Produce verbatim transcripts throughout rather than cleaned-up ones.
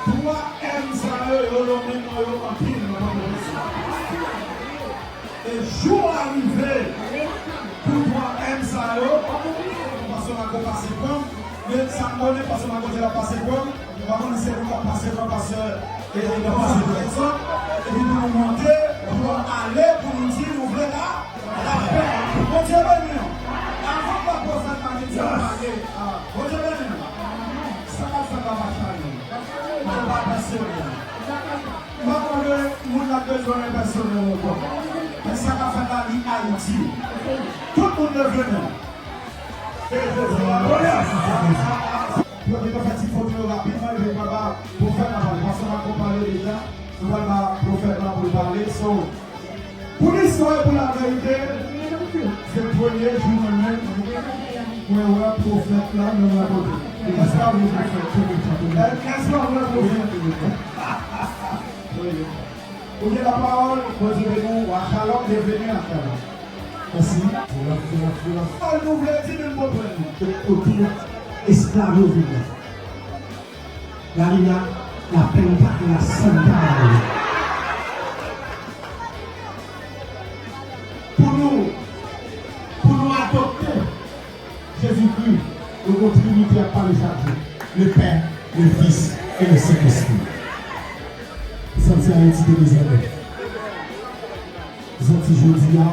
Twa M sa yo, yo nonmen non yo anpil nan pòtoprens. E jou a rive pou twa M sa yo, Pastè Marco pase pran m, men sa m konnen, Pastè Marco di l ap pase pran m, m pa konnen si se nou k ap pase pran Pastè, e, e, nan pase pran egzanp, epi pou nou monte, pou nou ale, pou nou di nou vle la, lapè. Bondye beni w. Avan m ba pwofèt la ki di w pale, Bondye beni w. Sa k ap fèt la pa chaje. Mwen pa pèsonèl. M pa konnen moun la bezwen pèsonèl ankò. Men sa k ap fèt la, li Ayiti. Tout moun leve men. Yo te fè ti foto yo rapidman, epi papa pwofèt la pale. Pastè Marco pale deja. Nou pral ba pwofèt la pou l pale. So, pou listwa e pou laverite, se premye jou mwen menm mwen wè pwofèt la nan yon kote. Èske w wè pwofèt? Èske w wè pwofèt? Wi. Ou gen lapawòl, Bondye beni w, wa Shalom, byenveni a Shalom. Mèsi. Shalom, shalom, shalom. Sa nou vle di, men m konprann nou. Kote esklav yo vin la. Laria, la penta e la santa Maria. Pou nou, pou nou adopte Jezikri, nou gon Trinite ap pale chak jou. Le Pè, le Fis e le Sentespri. Santi Ayiti te bezwen mèt. Santi jodi a,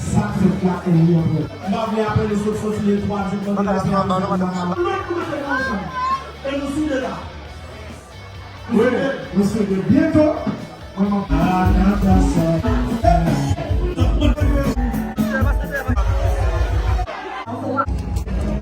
sa k fèt la, ènmi an pran. M pa vle apre nou sot soti le twa di mande. Wi, nou swete byento. Mwen, mwen.